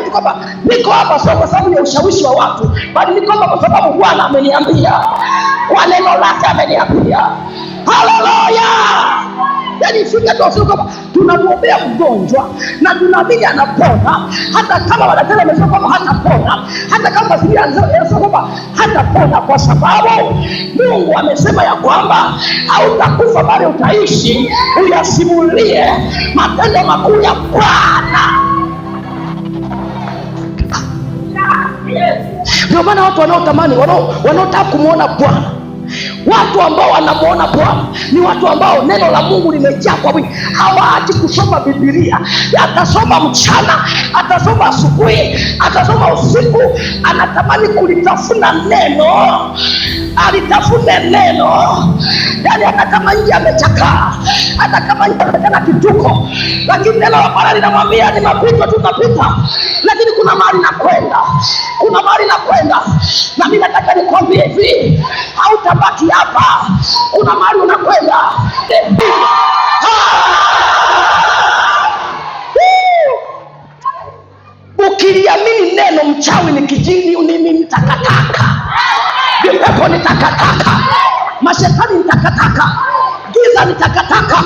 hivi kwamba niko hapa sio kwa sababu ya ushawishi wa watu, bali niko hapa kwa sababu Bwana ameniambia, kwa neno lake ameniambia. Haleluya! Yaani ifike tu sio kwamba tunamwombea mgonjwa na tunaamini anapona, hata kama madaktari wamesema kwamba hatapona, hata kama mazingira yanasema kwamba hatapona, kwa sababu Mungu amesema ya kwamba hautakufa bali utaishi, uyasimulie matendo makuu ya Bwana. Ndio maana watu wanaotamani wanaotaka kumwona Bwana, watu ambao wanamwona Bwana ni watu ambao neno la Mungu limejaa kwa wingi. Hawaachi kusoma Biblia. Atasoma mchana, atasoma asubuhi, atasoma usiku. Anatamani kulitafuna neno, alitafune neno. Yaani hata kama nje amechakaa, hata kama nje ameonekana kituko, lakini neno la Bwana linamwambia ni mapito tutapita, lakini kuna mahali nakwenda, kuna mahali nakwenda. Na mimi nataka nikwambie hivi, hautabaki hapa, kuna mahali unakwenda. Ukiliamini neno, mchawi ni kijini, ni takataka, vipepo ni takataka, mashetani ni takataka, giza ni takataka.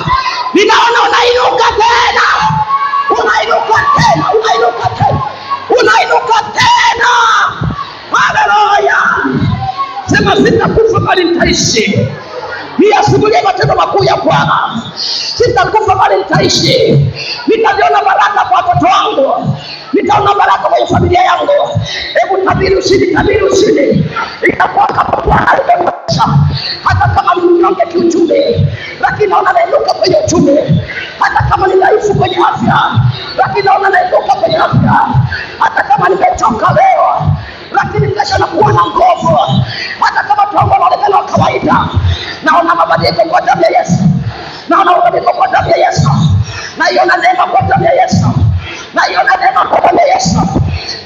Ninaona unainuka tena, unainuka tena, unainuka tena, unainuka tena. Haleluya! Sema, sitakufa bali nitaishi, niyasimulie matendo makuu ya Bwana. Sitakufa bali nitaishi, nitaviona baraka kwa watoto wangu, nitaona baraka kwenye familia yangu. Hebu tabiri ushindi, tabiri ushindi. Itakuwa kama Bwana alivyonionyesha. Hata kama ni mnyonge kiuchumi, lakini naona nainuka kwenye uchumi. Hata kama ni dhaifu kwenye afya, lakini naona nainuka kwenye afya. Hata kama nimechoka leo, lakini kesho nakuwa na nguvu. Hata kama tongo naonekana wa kawaida, naona mabadiliko kwa damu ya Yesu, naona mabadiliko kwa damu ya Yesu, naiona neema kwa damu ya Yesu, naiona neema kwa damu ya Yesu,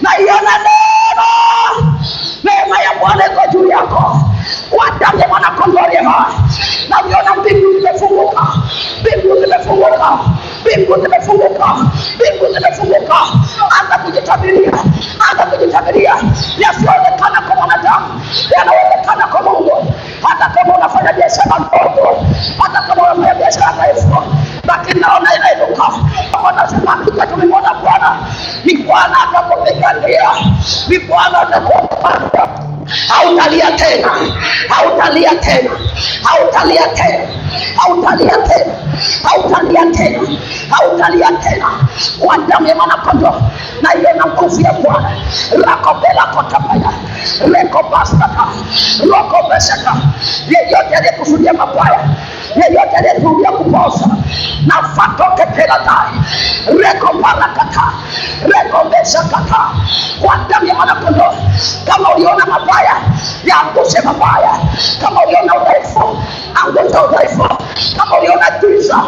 naiona neema. Neema ya Bwana iko juu yako kwa damu ya mwana kondoo aliye hai. Naiona mbingu zimefunguka, mbingu zimefunguka, mbingu zimefunguka, mbingu zimefunguka. Anza kujitabiria, anza kujitabiria. Yasiyoonekana kwa mwanadamu yanawezekana kwa Mungu. Hata kama unafanya biashara ndogo, hata kama unafanya biashara dhaifu, lakini naona inainuka. Wanasema hakika tumemwona Bwana. Ni Bwana atakupigania, ni Bwana atakuokoa. Hautalia tena, hautalia tena, hautalia tena, hautalia tena, hautalia tena, hautalia tena. Kwa damu ya mwana kondoo naiona nguvu ya Bwana. Rakobela kotapaya rekobastaka rokobeshaka. Yeyote aliyekusudia mabaya, yeyote aliyekusudia kupoza na fatoke peladai rekoparakata rekombeshakata kwa damu ya mwana kondoo. Kama uliona mabaya, yaangushe mabaya. Kama uliona udhaifu, angusha udhaifu. Kama uliona giza,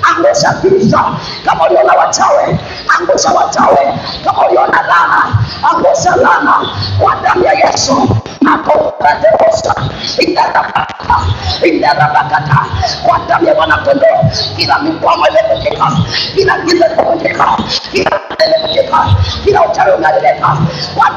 angusha giza. Kama uliona wachawi, angusha wachawi. Kama uliona laana, angusha laana kwa damu ya Yesu. Makoraterosa indarabaka indarabakata kwa damu ya mwana kondoo, kila mikwamo imevunjika, kila giza limevunjika, kila imevunjika, kila uchawi umeharibika kwa